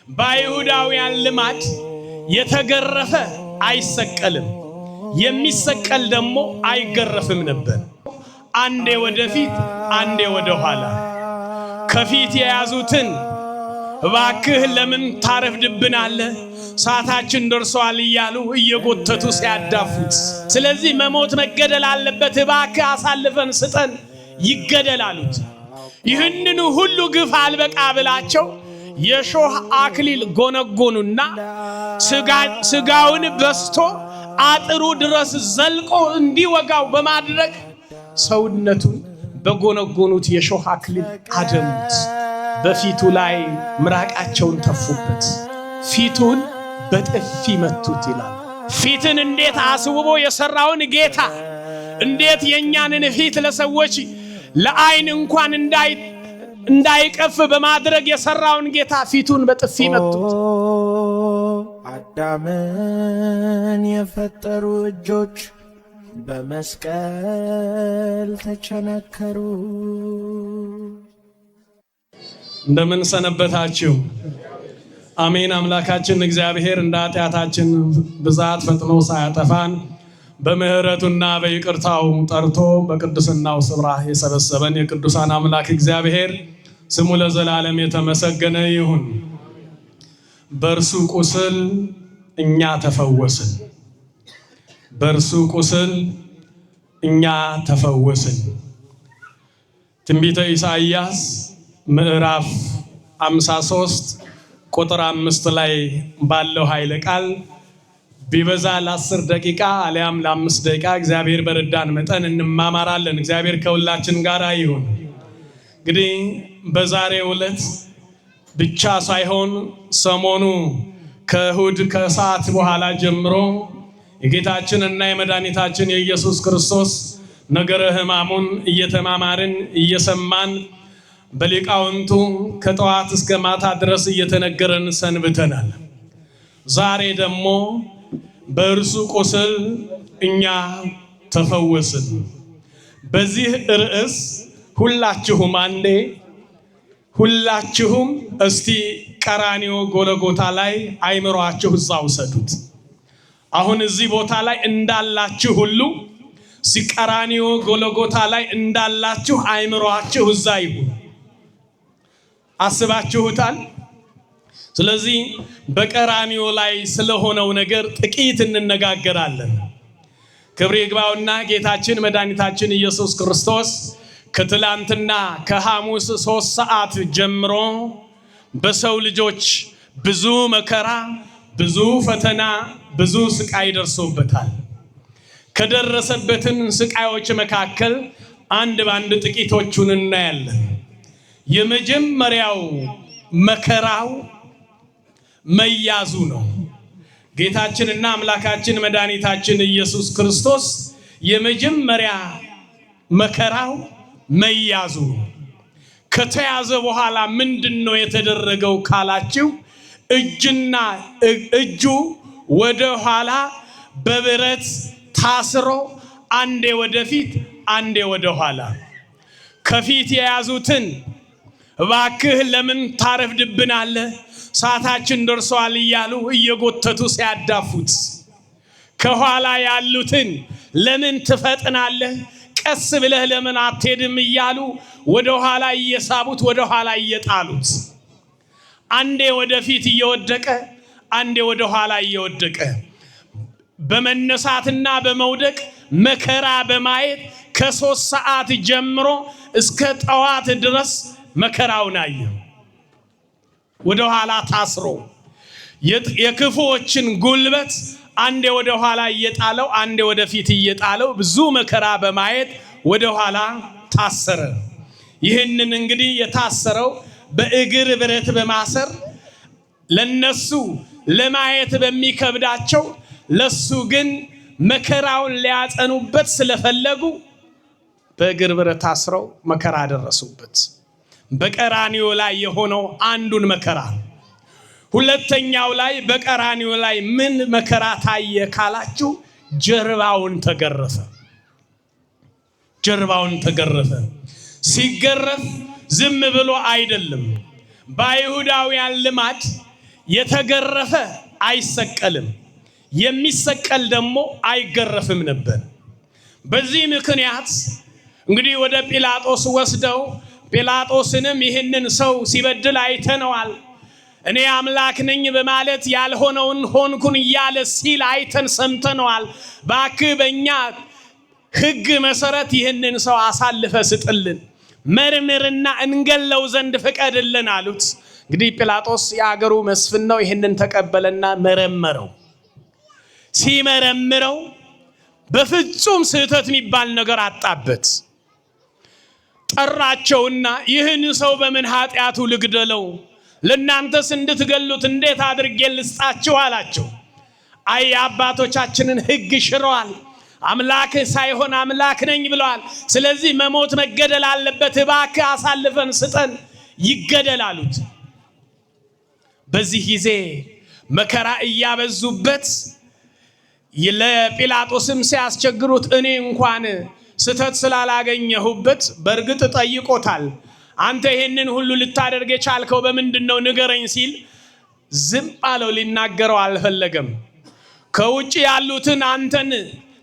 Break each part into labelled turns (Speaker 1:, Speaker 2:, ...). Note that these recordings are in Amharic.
Speaker 1: በአይሁዳውያን ልማድ የተገረፈ አይሰቀልም፣ የሚሰቀል ደግሞ አይገረፍም ነበር። አንዴ ወደፊት አንዴ ወደ ኋላ። ከፊት የያዙትን እባክህ ለምን ታረፍድብናለህ? ሰዓታችን ደርሷል እያሉ እየጎተቱ ሲያዳፉት፣ ስለዚህ መሞት መገደል አለበት፣ እባክህ አሳልፈን ስጠን፣ ይገደል አሉት። ይህንኑ ሁሉ ግፍ አልበቃ ብላቸው የሾህ አክሊል ጎነጎኑና ስጋውን በስቶ አጥሩ ድረስ ዘልቆ እንዲወጋው በማድረግ ሰውነቱን በጎነጎኑት የሾህ አክሊል አደሙት። በፊቱ ላይ ምራቃቸውን ተፉበት፣ ፊቱን በጥፊ መቱት ይላል። ፊትን እንዴት አስውቦ የሰራውን ጌታ እንዴት የእኛንን ፊት ለሰዎች ለአይን እንኳን እንዳይቀፍ በማድረግ የሰራውን ጌታ ፊቱን በጥፊ መቱት።
Speaker 2: አዳምን የፈጠሩ እጆች በመስቀል ተቸነከሩ።
Speaker 1: እንደምን ሰነበታችሁ? አሜን። አምላካችን እግዚአብሔር እንደ ኃጢአታችን ብዛት ፈጥኖ ሳያጠፋን በምሕረቱና በይቅርታው ጠርቶ በቅድስናው ስፍራ የሰበሰበን የቅዱሳን አምላክ እግዚአብሔር ስሙ ለዘላለም የተመሰገነ ይሁን። በእርሱ ቁስል እኛ ተፈወስን። በእርሱ ቁስል እኛ ተፈወስን። ትንቢተ ኢሳይያስ ምዕራፍ 53 ቁጥር 5 ላይ ባለው ኃይለ ቃል ቢበዛ ለ10 ደቂቃ አሊያም ለ5 ደቂቃ እግዚአብሔር በረዳን መጠን እንማማራለን። እግዚአብሔር ከሁላችን ጋር ይሁን። እንግዲህ በዛሬው ዕለት ብቻ ሳይሆን ሰሞኑ ከእሁድ ከሰዓት በኋላ ጀምሮ የጌታችን እና የመድኃኒታችን የኢየሱስ ክርስቶስ ነገረ ሕማሙን እየተማማርን እየሰማን በሊቃውንቱ ከጠዋት እስከ ማታ ድረስ እየተነገረን ሰንብተናል። ዛሬ ደግሞ በእርሱ ቁስል እኛ ተፈወስን። በዚህ ርዕስ ሁላችሁም አንዴ ሁላችሁም እስቲ ቀራንዮ ጎልጎታ ላይ አይምሯችሁ እዛ ውሰዱት። አሁን እዚህ ቦታ ላይ እንዳላችሁ ሁሉ ቀራንዮ ጎልጎታ ላይ እንዳላችሁ አይምሯችሁ እዛ ይሁን። አስባችሁታል? ስለዚህ በቀራንዮ ላይ ስለሆነው ነገር ጥቂት እንነጋገራለን። ክብር ይግባውና ጌታችን መድኃኒታችን ኢየሱስ ክርስቶስ ከትላንትና ከሐሙስ 3 ሰዓት ጀምሮ በሰው ልጆች ብዙ መከራ፣ ብዙ ፈተና፣ ብዙ ስቃይ ደርሶበታል። ከደረሰበትን ስቃዮች መካከል አንድ ባንድ ጥቂቶቹን እናያለን። የመጀመሪያው መከራው መያዙ ነው። ጌታችንና አምላካችን መድኃኒታችን ኢየሱስ ክርስቶስ የመጀመሪያ መከራው መያዙ ነው። ከተያዘ በኋላ ምንድነው የተደረገው ካላችሁ እጅና እጁ ወደ ኋላ በብረት ታስሮ አንዴ ወደፊት አንዴ ወደ ኋላ። ከፊት የያዙትን እባክህ ለምን ታረፍድብናለህ? ሰዓታችን ደርሷል እያሉ እየጎተቱ ሲያዳፉት፣ ከኋላ ያሉትን ለምን ትፈጥናለህ? ቀስ ብለህ ለምን አትሄድም? እያሉ ወደ ኋላ እየሳቡት ወደ ኋላ እየጣሉት፣ አንዴ ወደፊት እየወደቀ አንዴ ወደ ኋላ እየወደቀ በመነሳትና በመውደቅ መከራ በማየት ከ3 ሰዓት ጀምሮ እስከ ጠዋት ድረስ መከራውን አየ። ወደ ኋላ ታስሮ የክፉዎችን ጉልበት አንዴ ወደ ኋላ እየጣለው አንዴ ወደ ፊት እየጣለው ብዙ መከራ በማየት ወደ ኋላ ታሰረ። ይህንን እንግዲህ የታሰረው በእግር ብረት በማሰር ለነሱ ለማየት በሚከብዳቸው ለሱ ግን መከራውን ሊያጸኑበት ስለፈለጉ በእግር ብረት ታስረው መከራ ደረሱበት። በቀራንዮ ላይ የሆነው አንዱን መከራ። ሁለተኛው ላይ በቀራንዮ ላይ ምን መከራ ታየ ካላችሁ ጀርባውን ተገረፈ። ጀርባውን ተገረፈ። ሲገረፍ ዝም ብሎ አይደለም። በአይሁዳውያን ልማድ የተገረፈ አይሰቀልም፣ የሚሰቀል ደግሞ አይገረፍም ነበር። በዚህ ምክንያት እንግዲህ ወደ ጲላጦስ ወስደው ጲላጦስንም ይህንን ሰው ሲበድል አይተነዋል፣ እኔ አምላክ ነኝ በማለት ያልሆነውን ሆንኩን እያለ ሲል አይተን ሰምተነዋል። እባክህ በእኛ ሕግ መሰረት ይህንን ሰው አሳልፈ ስጥልን፣ መርምርና እንገለው ዘንድ ፍቀድልን አሉት። እንግዲህ ጲላጦስ የአገሩ መስፍን ነው። ይህንን ተቀበለና መረመረው። ሲመረምረው በፍጹም ስህተት የሚባል ነገር አጣበት። ጠራቸውና ይህን ሰው በምን ኃጢአቱ ልግደለው? ለእናንተስ እንድትገሉት እንዴት አድርጌ ልስጣችሁ አላቸው። አይ የአባቶቻችንን ሕግ ሽረዋል፣ አምላክ ሳይሆን አምላክ ነኝ ብለዋል። ስለዚህ መሞት መገደል አለበት፣ እባክህ አሳልፈን ስጠን፣ ይገደል አሉት። በዚህ ጊዜ መከራ እያበዙበት ለጲላጦስም ሲያስቸግሩት እኔ እንኳን ስህተት ስላላገኘሁበት በእርግጥ ጠይቆታል። አንተ ይሄንን ሁሉ ልታደርግ የቻልከው በምንድን ነው ንገረኝ ሲል ዝም አለው። ሊናገረው አልፈለገም። ከውጭ ያሉትን አንተን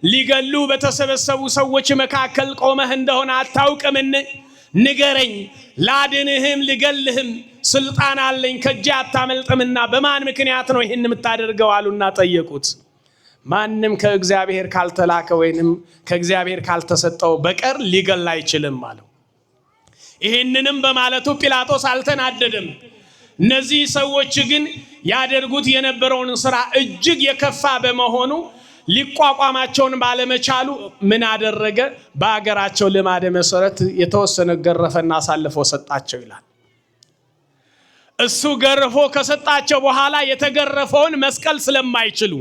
Speaker 1: ሊገሉ በተሰበሰቡ ሰዎች መካከል ቆመህ እንደሆነ አታውቅምን? ንገረኝ፣ ላድንህም ልገልህም ስልጣን አለኝ፣ ከእጄ አታመልጥምና በማን ምክንያት ነው ይህን የምታደርገው አሉና ጠየቁት። ማንም ከእግዚአብሔር ካልተላከ ወይንም ከእግዚአብሔር ካልተሰጠው በቀር ሊገል አይችልም አለው። ይህንንም በማለቱ ጲላጦስ አልተናደደም። እነዚህ ሰዎች ግን ያደርጉት የነበረውን ስራ እጅግ የከፋ በመሆኑ ሊቋቋማቸውን ባለመቻሉ ምን አደረገ? በአገራቸው ልማድ መሰረት የተወሰነ ገረፈና አሳልፎ ሰጣቸው ይላል። እሱ ገርፎ ከሰጣቸው በኋላ የተገረፈውን መስቀል ስለማይችሉ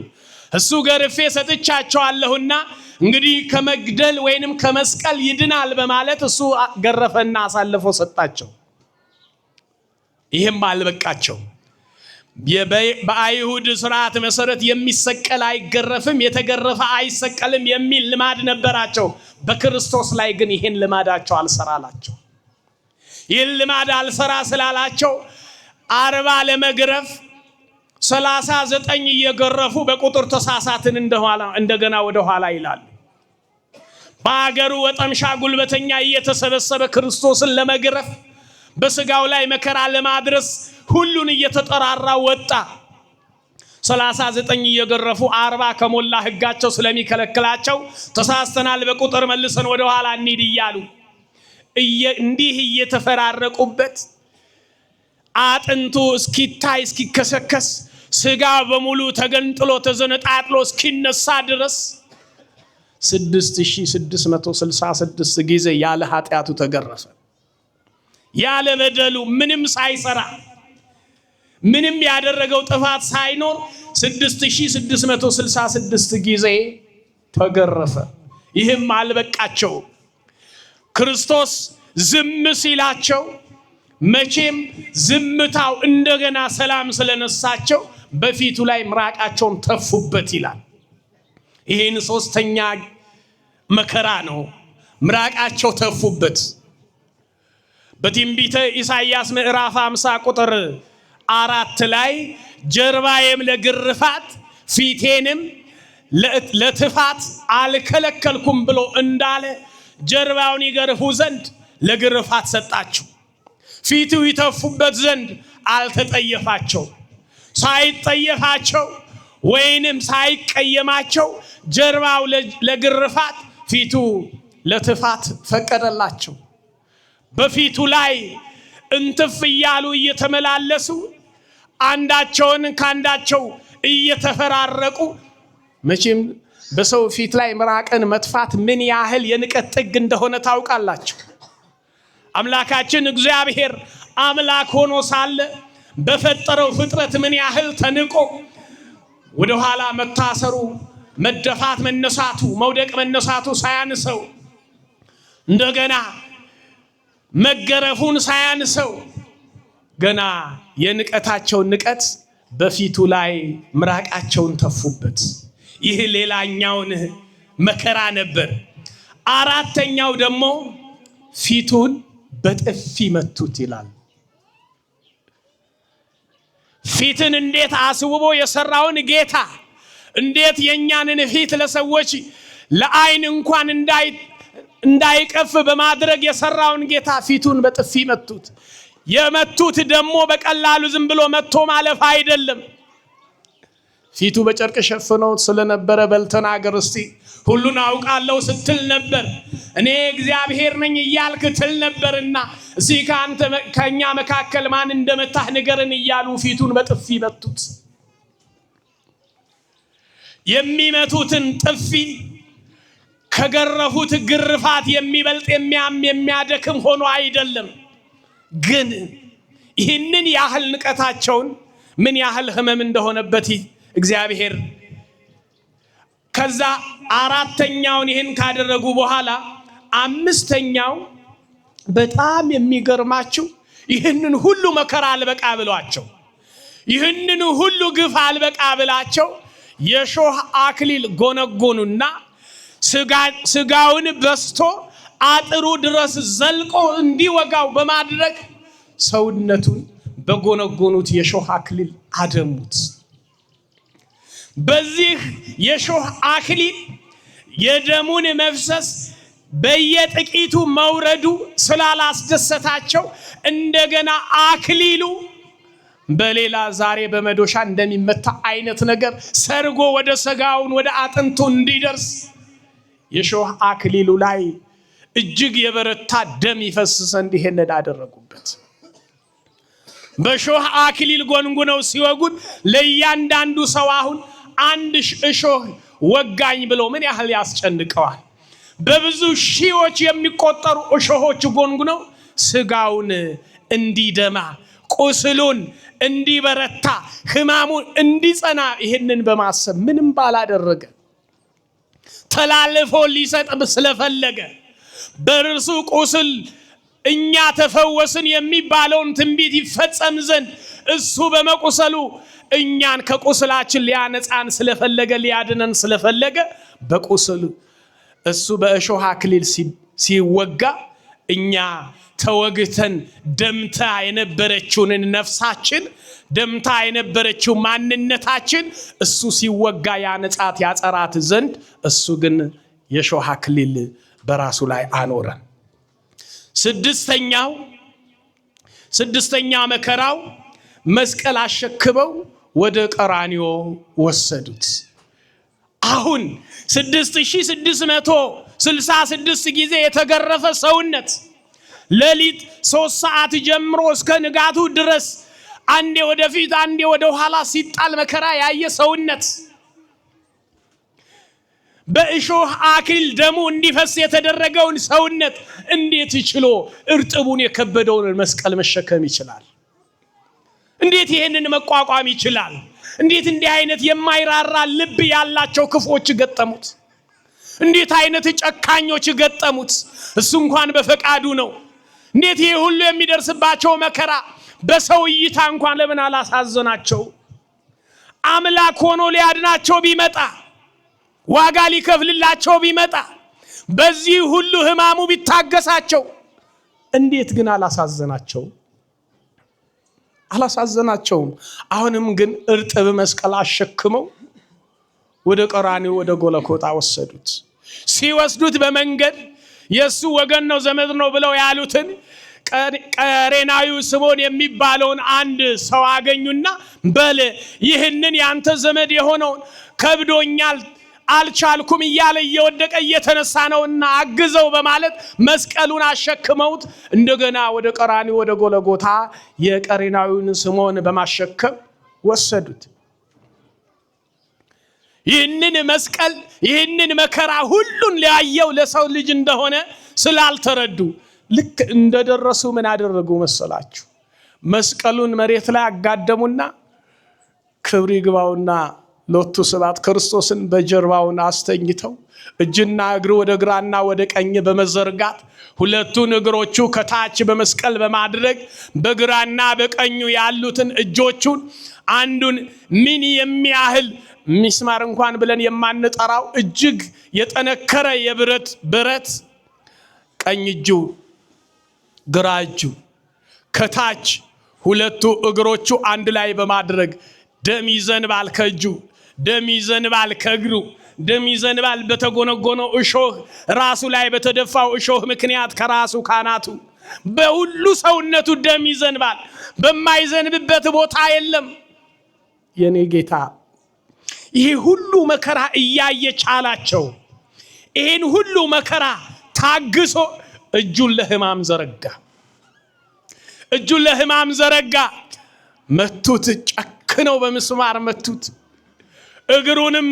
Speaker 1: እሱ ገርፌ ሰጥቻቸዋለሁና እንግዲህ ከመግደል ወይንም ከመስቀል ይድናል በማለት እሱ ገረፈና አሳልፎ ሰጣቸው። ይህም አልበቃቸው። በአይሁድ ስርዓት መሰረት የሚሰቀል አይገረፍም፣ የተገረፈ አይሰቀልም የሚል ልማድ ነበራቸው። በክርስቶስ ላይ ግን ይህን ልማዳቸው አልሰራላቸው። ይህን ልማድ አልሰራ ስላላቸው 40 ለመግረፍ 39 እየገረፉ በቁጥር ተሳሳትን እንደገና ወደ ኋላ ይላሉ። በአገሩ ወጠምሻ ጉልበተኛ እየተሰበሰበ ክርስቶስን ለመግረፍ በስጋው ላይ መከራ ለማድረስ ሁሉን እየተጠራራ ወጣ። 39 እየገረፉ 40 ከሞላ ሕጋቸው ስለሚከለክላቸው ተሳስተናል፣ በቁጥር መልሰን ወደ ኋላ እንሂድ እያሉ እንዲህ እየተፈራረቁበት አጥንቱ እስኪታይ እስኪከሰከስ ስጋ በሙሉ ተገንጥሎ ተዘነጣጥሎ እስኪነሳ ድረስ 6666 ጊዜ ያለ ኃጢአቱ ተገረፈ። ያለ በደሉ ምንም ሳይሰራ ምንም ያደረገው ጥፋት ሳይኖር 6666 ጊዜ ተገረፈ። ይህም አልበቃቸው። ክርስቶስ ዝም ሲላቸው መቼም ዝምታው እንደገና ሰላም ስለነሳቸው በፊቱ ላይ ምራቃቸውን ተፉበት ይላል። ይህን ሶስተኛ መከራ ነው። ምራቃቸው ተፉበት። በትንቢተ ኢሳይያስ ምዕራፍ 50 ቁጥር 4 ላይ ጀርባዬም ለግርፋት ፊቴንም ለትፋት አልከለከልኩም ብሎ እንዳለ ጀርባውን ይገርፉ ዘንድ ለግርፋት ሰጣቸው፣ ፊቱ ይተፉበት ዘንድ አልተጠየፋቸው። ሳይጠየፋቸው ወይንም ሳይቀየማቸው ጀርባው ለግርፋት ፊቱ ለትፋት ፈቀደላቸው። በፊቱ ላይ እንትፍ እያሉ እየተመላለሱ አንዳቸውን ካንዳቸው እየተፈራረቁ፣ መቼም በሰው ፊት ላይ ምራቅን መትፋት ምን ያህል የንቀት ጥግ እንደሆነ ታውቃላችሁ። አምላካችን እግዚአብሔር አምላክ ሆኖ ሳለ በፈጠረው ፍጥረት ምን ያህል ተንቆ ወደ ኋላ መታሰሩ፣ መደፋት መነሳቱ፣ መውደቅ መነሳቱ ሳያንሰው እንደገና መገረፉን ሳያንሰው ገና የንቀታቸው ንቀት በፊቱ ላይ ምራቃቸውን ተፉበት። ይህ ሌላኛውን መከራ ነበር። አራተኛው ደግሞ ፊቱን በጥፊ መቱት ይላል። ፊትን እንዴት አስውቦ የሰራውን ጌታ፣ እንዴት የእኛንን ፊት ለሰዎች ለአይን እንኳን እንዳይቀፍ በማድረግ የሰራውን ጌታ ፊቱን በጥፊ መቱት። የመቱት ደግሞ በቀላሉ ዝም ብሎ መቶ ማለፍ አይደለም። ፊቱ በጨርቅ ሸፍነው ስለነበረ በል ተናገር እስቲ፣ ሁሉን አውቃለሁ ስትል ነበር፣ እኔ እግዚአብሔር ነኝ እያልክ ትል ነበርና እስቲ ከአንተ ከኛ መካከል ማን እንደመታህ ንገርን እያሉ ፊቱን በጥፊ መቱት። የሚመቱትን ጥፊ ከገረፉት ግርፋት የሚበልጥ የሚያም የሚያደክም ሆኖ አይደለም፣ ግን ይህንን ያህል ንቀታቸውን ምን ያህል ሕመም እንደሆነበት እግዚአብሔር። ከዛ አራተኛውን ይህን ካደረጉ በኋላ አምስተኛው በጣም የሚገርማችሁ፣ ይህንን ሁሉ መከራ አልበቃ ብሏቸው፣ ይህንን ሁሉ ግፍ አልበቃ ብላቸው የሾህ አክሊል ጎነጎኑና ስጋውን በስቶ አጥሩ ድረስ ዘልቆ እንዲወጋው በማድረግ ሰውነቱን በጎነጎኑት የሾህ አክሊል አደሙት። በዚህ የሾህ አክሊል የደሙን መፍሰስ በየጥቂቱ መውረዱ ስላላስደሰታቸው እንደገና አክሊሉ በሌላ ዛሬ በመዶሻ እንደሚመታ አይነት ነገር ሰርጎ ወደ ስጋውን ወደ አጥንቱ እንዲደርስ የሾህ አክሊሉ ላይ እጅግ የበረታ ደም ይፈስ ዘንድ ይሄንን አደረጉበት። በሾህ አክሊል ጎንጉነው ሲወጉት ለእያንዳንዱ ሰው አሁን አንድ እሾህ ወጋኝ ብሎ ምን ያህል ያስጨንቀዋል? በብዙ ሺዎች የሚቆጠሩ እሾሆች ጎንጉነው ስጋውን እንዲደማ፣ ቁስሉን እንዲበረታ፣ ሕማሙን እንዲጸና ይህንን በማሰብ ምንም ባላደረገ ተላልፎ ሊሰጥ ስለፈለገ፣ በእርሱ ቁስል እኛ ተፈወስን የሚባለውን ትንቢት ይፈጸም ዘንድ እሱ በመቁሰሉ እኛን ከቁስላችን ሊያነጻን ስለፈለገ፣ ሊያድነን ስለፈለገ በቁስሉ እሱ በእሾህ አክሊል ሲወጋ እኛ ተወግተን ደምታ የነበረችውን ነፍሳችን፣ ደምታ የነበረችው ማንነታችን እሱ ሲወጋ ያነጻት ያጸራት ዘንድ እሱ ግን የሾህ አክሊል በራሱ ላይ አኖረ። ስድስተኛ መከራው መስቀል አሸክመው ወደ ቀራንዮ ወሰዱት። አሁን 6666 ጊዜ የተገረፈ ሰውነት፣ ሌሊት 3 ሰዓት ጀምሮ እስከ ንጋቱ ድረስ አንዴ ወደፊት አንዴ ወደ ኋላ ሲጣል መከራ ያየ ሰውነት፣ በእሾህ አክሊል ደሙ እንዲፈስ የተደረገውን ሰውነት እንዴት ችሎ እርጥቡን የከበደውን መስቀል መሸከም ይችላል? እንዴት ይሄንን መቋቋም ይችላል? እንዴት እንዲህ አይነት የማይራራ ልብ ያላቸው ክፉዎች ገጠሙት? እንዴት አይነት ጨካኞች ገጠሙት? እሱ እንኳን በፈቃዱ ነው። እንዴት ይሄ ሁሉ የሚደርስባቸው መከራ በሰው እይታ እንኳን ለምን አላሳዘናቸው? አምላክ ሆኖ ሊያድናቸው ቢመጣ፣ ዋጋ ሊከፍልላቸው ቢመጣ፣ በዚህ ሁሉ ሕማሙ ቢታገሳቸው እንዴት ግን አላሳዘናቸው? አላሳዘናቸውም። አሁንም ግን እርጥብ መስቀል አሸክመው ወደ ቀራንዮ ወደ ጎለጎታ ወሰዱት። ሲወስዱት በመንገድ የእሱ ወገን ነው፣ ዘመድ ነው ብለው ያሉትን ቀሬናዊው ስምዖን የሚባለውን አንድ ሰው አገኙና በል ይህንን ያንተ ዘመድ የሆነውን ከብዶኛል፣ አልቻልኩም እያለ እየወደቀ እየተነሳ ነውና አግዘው በማለት መስቀሉን አሸክመውት እንደገና ወደ ቀራንዮ ወደ ጎለጎታ የቀሬናዊውን ስምዖን በማሸከም ወሰዱት። ይህንን መስቀል ይህንን መከራ ሁሉን ሊያየው ለሰው ልጅ እንደሆነ ስላልተረዱ ልክ እንደደረሱ ምን አደረጉ መሰላችሁ? መስቀሉን መሬት ላይ አጋደሙና ክብር ይግባውና ሎቱ ስብሐት ክርስቶስን በጀርባውን አስተኝተው እጅና እግሩ ወደ ግራና ወደ ቀኝ በመዘርጋት፣ ሁለቱን እግሮቹ ከታች በመስቀል በማድረግ፣ በግራና በቀኙ ያሉትን እጆቹን አንዱን ምን የሚያህል ሚስማር እንኳን ብለን የማንጠራው እጅግ የጠነከረ የብረት ብረት ቀኝ እጁ ግራ እጁ ከታች ሁለቱ እግሮቹ አንድ ላይ በማድረግ ደም ይዘንባል ከእጁ፣ ደም ይዘንባል ከእግሩ፣ ደም ይዘንባል በተጎነጎነው እሾህ፣ ራሱ ላይ በተደፋው እሾህ ምክንያት ከራሱ ካናቱ በሁሉ ሰውነቱ ደም ይዘንባል። በማይዘንብበት ቦታ የለም። የኔ ጌታ ይሄ ሁሉ መከራ እያየ ቻላቸው። ይህን ሁሉ መከራ ታግሶ እጁን ለሕማም ዘረጋ። እጁን ለሕማም ዘረጋ። መቱት፣ ጨክነው በምስማር መቱት። እግሩንም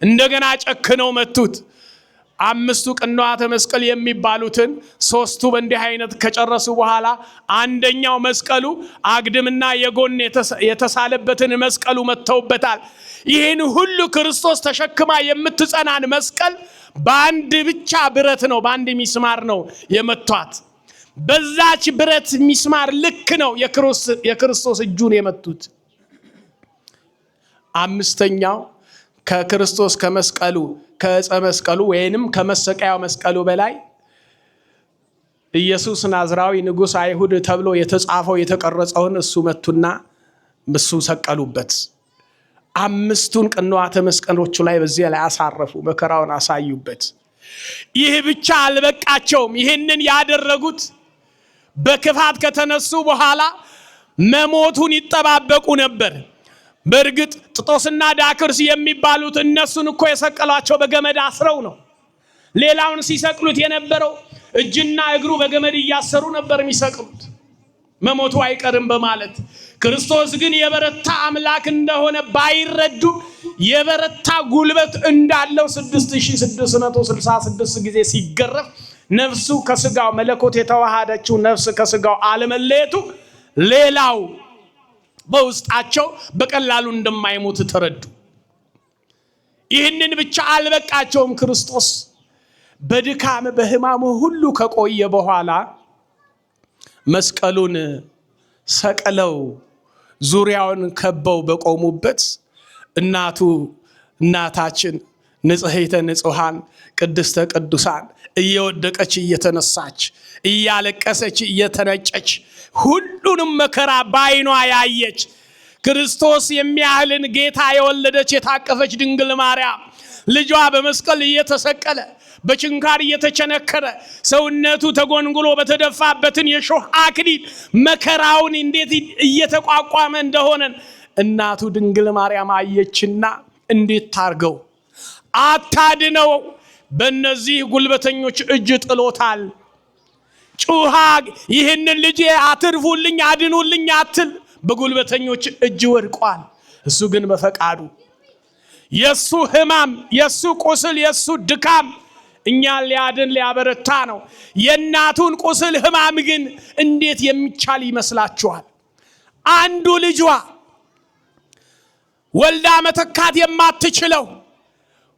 Speaker 1: እንደገና ጨክነው መቱት። አምስቱ ቅንዋተ መስቀል የሚባሉትን ሶስቱ በእንዲህ አይነት ከጨረሱ በኋላ አንደኛው መስቀሉ አግድምና የጎን የተሳለበትን መስቀሉ መተውበታል። ይህን ሁሉ ክርስቶስ ተሸክማ የምትጸናን መስቀል በአንድ ብቻ ብረት ነው፣ በአንድ ሚስማር ነው የመቷት። በዛች ብረት ሚስማር ልክ ነው የክርስቶስ እጁን የመቱት። አምስተኛው ከክርስቶስ ከመስቀሉ ከዕፀ መስቀሉ ወይንም ከመሰቀያው መስቀሉ በላይ ኢየሱስ ናዝራዊ ንጉሥ አይሁድ ተብሎ የተጻፈው የተቀረጸውን እሱ መቱና እሱ ሰቀሉበት። አምስቱን ቅንዋተ መስቀሎቹ ላይ በዚያ ላይ አሳረፉ፣ መከራውን አሳዩበት። ይህ ብቻ አልበቃቸውም። ይህንን ያደረጉት በክፋት ከተነሱ በኋላ መሞቱን ይጠባበቁ ነበር። በእርግጥ ጥጦስና ዳክርስ የሚባሉት እነሱን እኮ የሰቀሏቸው በገመድ አስረው ነው። ሌላውን ሲሰቅሉት የነበረው እጅና እግሩ በገመድ እያሰሩ ነበር የሚሰቅሉት መሞቱ አይቀርም በማለት። ክርስቶስ ግን የበረታ አምላክ እንደሆነ ባይረዱ የበረታ ጉልበት እንዳለው 6666 ጊዜ ሲገረፍ ነፍሱ ከስጋው መለኮት የተዋሃደችው ነፍስ ከስጋው አለመለየቱ ሌላው በውስጣቸው በቀላሉ እንደማይሞት ተረዱ። ይህንን ብቻ አልበቃቸውም። ክርስቶስ በድካም በሕማሙ ሁሉ ከቆየ በኋላ መስቀሉን ሰቅለው ዙሪያውን ከበው በቆሙበት እናቱ እናታችን ንጽሕተ ንጹሐን ቅድስተ ቅዱሳን እየወደቀች እየተነሳች እያለቀሰች እየተነጨች ሁሉንም መከራ በዓይኗ ያየች፣ ክርስቶስ የሚያህልን ጌታ የወለደች የታቀፈች ድንግል ማርያም ልጇ በመስቀል እየተሰቀለ፣ በችንካር እየተቸነከረ፣ ሰውነቱ ተጎንጉሎ በተደፋበትን የሾህ አክሊል መከራውን እንዴት እየተቋቋመ እንደሆነን እናቱ ድንግል ማርያም አየችና እንዴት ታርገው አታድነው፣ በእነዚህ ጉልበተኞች እጅ ጥሎታል። ጩሃ ይህንን ልጄ አትርፉልኝ አድኑልኝ አትል፣ በጉልበተኞች እጅ ወድቋል። እሱ ግን በፈቃዱ የሱ ሕማም፣ የሱ ቁስል፣ የሱ ድካም እኛን ሊያድን ሊያበረታ ነው። የእናቱን ቁስል ሕማም ግን እንዴት የሚቻል ይመስላችኋል? አንዱ ልጇ ወልዳ መተካት የማትችለው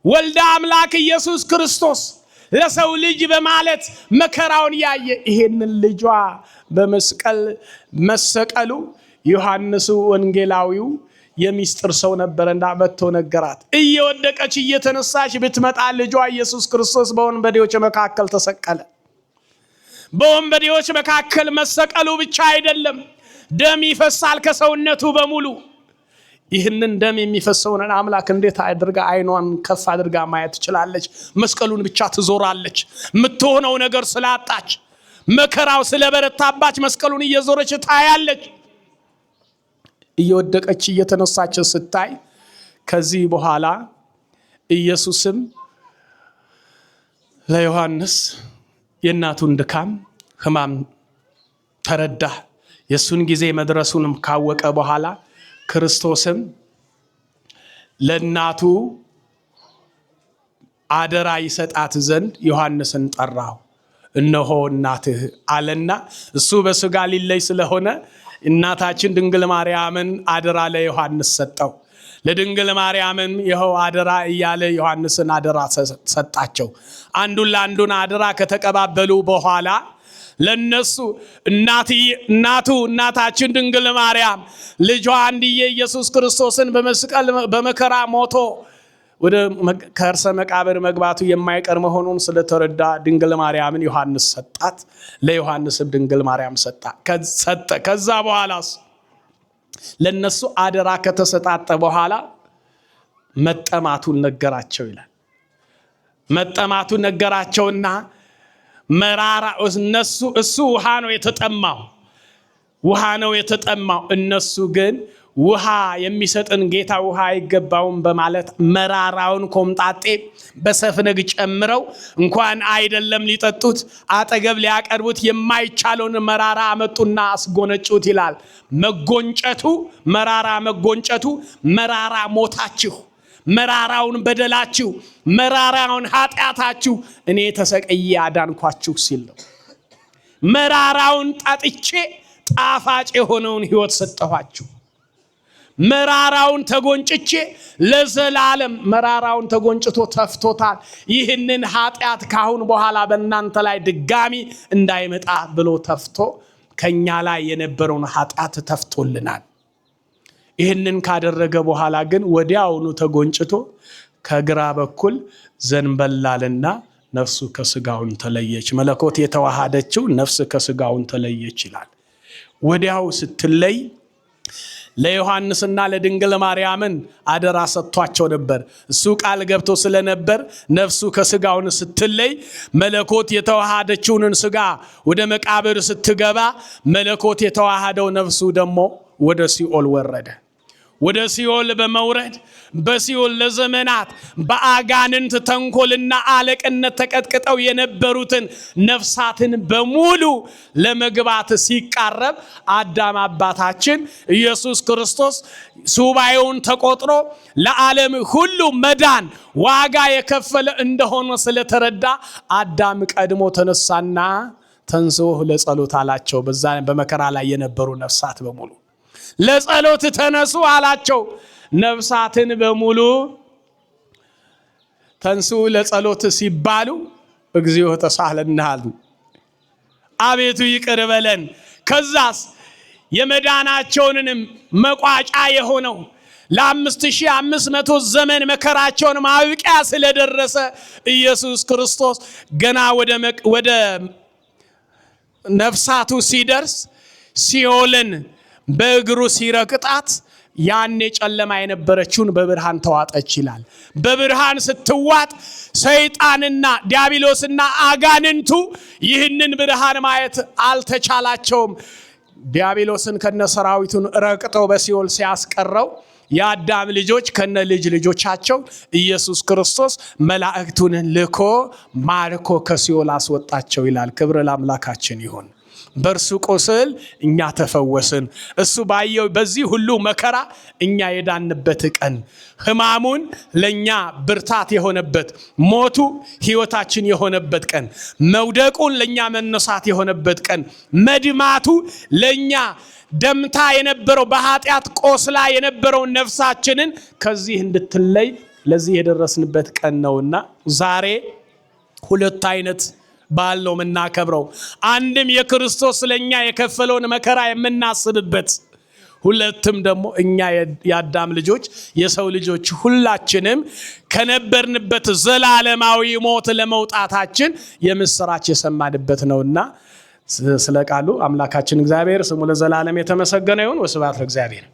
Speaker 1: ወልዳ አምላክ ኢየሱስ ክርስቶስ ለሰው ልጅ በማለት መከራውን ያየ ይሄንን ልጇ በመስቀል መሰቀሉ ዮሐንስ ወንጌላዊው የሚስጥር ሰው ነበረና መጥቶ ነገራት። እየወደቀች እየተነሳች ብትመጣ ልጇ ኢየሱስ ክርስቶስ በወንበዴዎች መካከል ተሰቀለ። በወንበዴዎች መካከል መሰቀሉ ብቻ አይደለም፣ ደም ይፈሳል ከሰውነቱ በሙሉ። ይህንን ደም የሚፈሰውን አምላክ እንዴት አድርጋ አይኗን ከፍ አድርጋ ማየት ትችላለች? መስቀሉን ብቻ ትዞራለች። የምትሆነው ነገር ስላጣች፣ መከራው ስለበረታባች መስቀሉን እየዞረች ታያለች። እየወደቀች እየተነሳች ስታይ ከዚህ በኋላ ኢየሱስም ለዮሐንስ የእናቱን ድካም ሕማም ተረዳ። የእሱን ጊዜ መድረሱንም ካወቀ በኋላ ክርስቶስም ለእናቱ አደራ ይሰጣት ዘንድ ዮሐንስን ጠራው። እነሆ እናትህ አለና እሱ በስጋ ሊለይ ስለሆነ እናታችን ድንግል ማርያምን አደራ ለዮሐንስ ሰጠው። ለድንግል ማርያምም ይኸው አደራ እያለ ዮሐንስን አደራ ሰጣቸው። አንዱን ለአንዱን አደራ ከተቀባበሉ በኋላ ለነሱ እናቱ እናታችን ድንግል ማርያም ልጇ አንድዬ ኢየሱስ ክርስቶስን በመስቀል በመከራ ሞቶ ወደ ከርሰ መቃብር መግባቱ የማይቀር መሆኑን ስለተረዳ ድንግል ማርያምን ዮሐንስ ሰጣት። ለዮሐንስም ድንግል ማርያም ሰጠ። ከዛ በኋላስ ለነሱ አደራ ከተሰጣጠ በኋላ መጠማቱን ነገራቸው ይላል። መጠማቱን ነገራቸውና መራራ እነሱ እሱ ውሃ ነው የተጠማው፣ ውሃ ነው የተጠማው። እነሱ ግን ውሃ የሚሰጥን ጌታ ውሃ አይገባውም በማለት መራራውን ኮምጣጤ በሰፍነግ ጨምረው እንኳን አይደለም ሊጠጡት አጠገብ ሊያቀርቡት የማይቻለውን መራራ አመጡና አስጎነጩት ይላል። መጎንጨቱ መራራ መጎንጨቱ መራራ ሞታችሁ፣ መራራውን በደላችሁ፣ መራራውን ኃጢአታችሁ እኔ ተሰቅዬ አዳንኳችሁ ሲል ነው። መራራውን ጠጥቼ ጣፋጭ የሆነውን ሕይወት ሰጠኋችሁ። መራራውን ተጎንጭቼ ለዘላለም መራራውን ተጎንጭቶ ተፍቶታል። ይህንን ኃጢአት ካሁን በኋላ በእናንተ ላይ ድጋሚ እንዳይመጣ ብሎ ተፍቶ ከኛ ላይ የነበረውን ኃጢአት ተፍቶልናል። ይህንን ካደረገ በኋላ ግን ወዲያውኑ ተጎንጭቶ ከግራ በኩል ዘንበላልና ነፍሱ ከስጋውን ተለየች። መለኮት የተዋሃደችው ነፍስ ከስጋውን ተለየች ይላል። ወዲያው ስትለይ ለዮሐንስና ለድንግል ማርያምን አደራ ሰጥቷቸው ነበር። እሱ ቃል ገብቶ ስለነበር ነፍሱ ከስጋውን ስትለይ መለኮት የተዋሃደችውን ስጋ ወደ መቃብር ስትገባ መለኮት የተዋሃደው ነፍሱ ደግሞ ወደ ሲኦል ወረደ። ወደ ሲኦል በመውረድ በሲኦል ለዘመናት በአጋንንት ተንኮልና አለቅነት ተቀጥቅጠው የነበሩትን ነፍሳትን በሙሉ ለመግባት ሲቃረብ አዳም አባታችን ኢየሱስ ክርስቶስ ሱባኤውን ተቆጥሮ ለዓለም ሁሉ መዳን ዋጋ የከፈለ እንደሆነ ስለተረዳ አዳም ቀድሞ ተነሳና ተንሥኡ ለጸሎት አላቸው። በዛ በመከራ ላይ የነበሩ ነፍሳት በሙሉ ለጸሎት ተነሱ አላቸው። ነፍሳትን በሙሉ ተንሱ ለጸሎት ሲባሉ እግዚኦ ተሳለና አሉ። አቤቱ ይቅር በለን። ከዛስ የመዳናቸውንም መቋጫ የሆነው ለ5500 ዘመን መከራቸውን ማብቂያ ስለደረሰ ኢየሱስ ክርስቶስ ገና ወደ ነፍሳቱ ሲደርስ ሲኦልን በእግሩ ሲረግጣት ያኔ ጨለማ የነበረችውን በብርሃን ተዋጠች ይላል። በብርሃን ስትዋጥ ሰይጣንና ዲያብሎስና አጋንንቱ ይህንን ብርሃን ማየት አልተቻላቸውም። ዲያብሎስን ከነ ሰራዊቱን ረግጠው በሲኦል ሲያስቀረው የአዳም ልጆች ከነ ልጅ ልጆቻቸው ኢየሱስ ክርስቶስ መላእክቱን ልኮ ማርኮ ከሲኦል አስወጣቸው ይላል። ክብር ለአምላካችን ይሁን። በእርሱ ቁስል እኛ ተፈወስን። እሱ ባየው በዚህ ሁሉ መከራ እኛ የዳንበት ቀን፣ ሕማሙን ለኛ ብርታት የሆነበት፣ ሞቱ ሕይወታችን የሆነበት ቀን፣ መውደቁን ለኛ መነሳት የሆነበት ቀን፣ መድማቱ ለኛ ደምታ የነበረው በኃጢአት ቆስላ የነበረውን ነፍሳችንን ከዚህ እንድትለይ ለዚህ የደረስንበት ቀን ነውና ዛሬ ሁለት አይነት በዓል ነው የምናከብረው። አንድም የክርስቶስ ለኛ የከፈለውን መከራ የምናስብበት፣ ሁለትም ደግሞ እኛ የአዳም ልጆች የሰው ልጆች ሁላችንም ከነበርንበት ዘላለማዊ ሞት ለመውጣታችን የምስራች የሰማንበት ነውና ስለ ቃሉ አምላካችን እግዚአብሔር ስሙ ለዘላለም የተመሰገነ ይሁን። ወስብሐት ለእግዚአብሔር።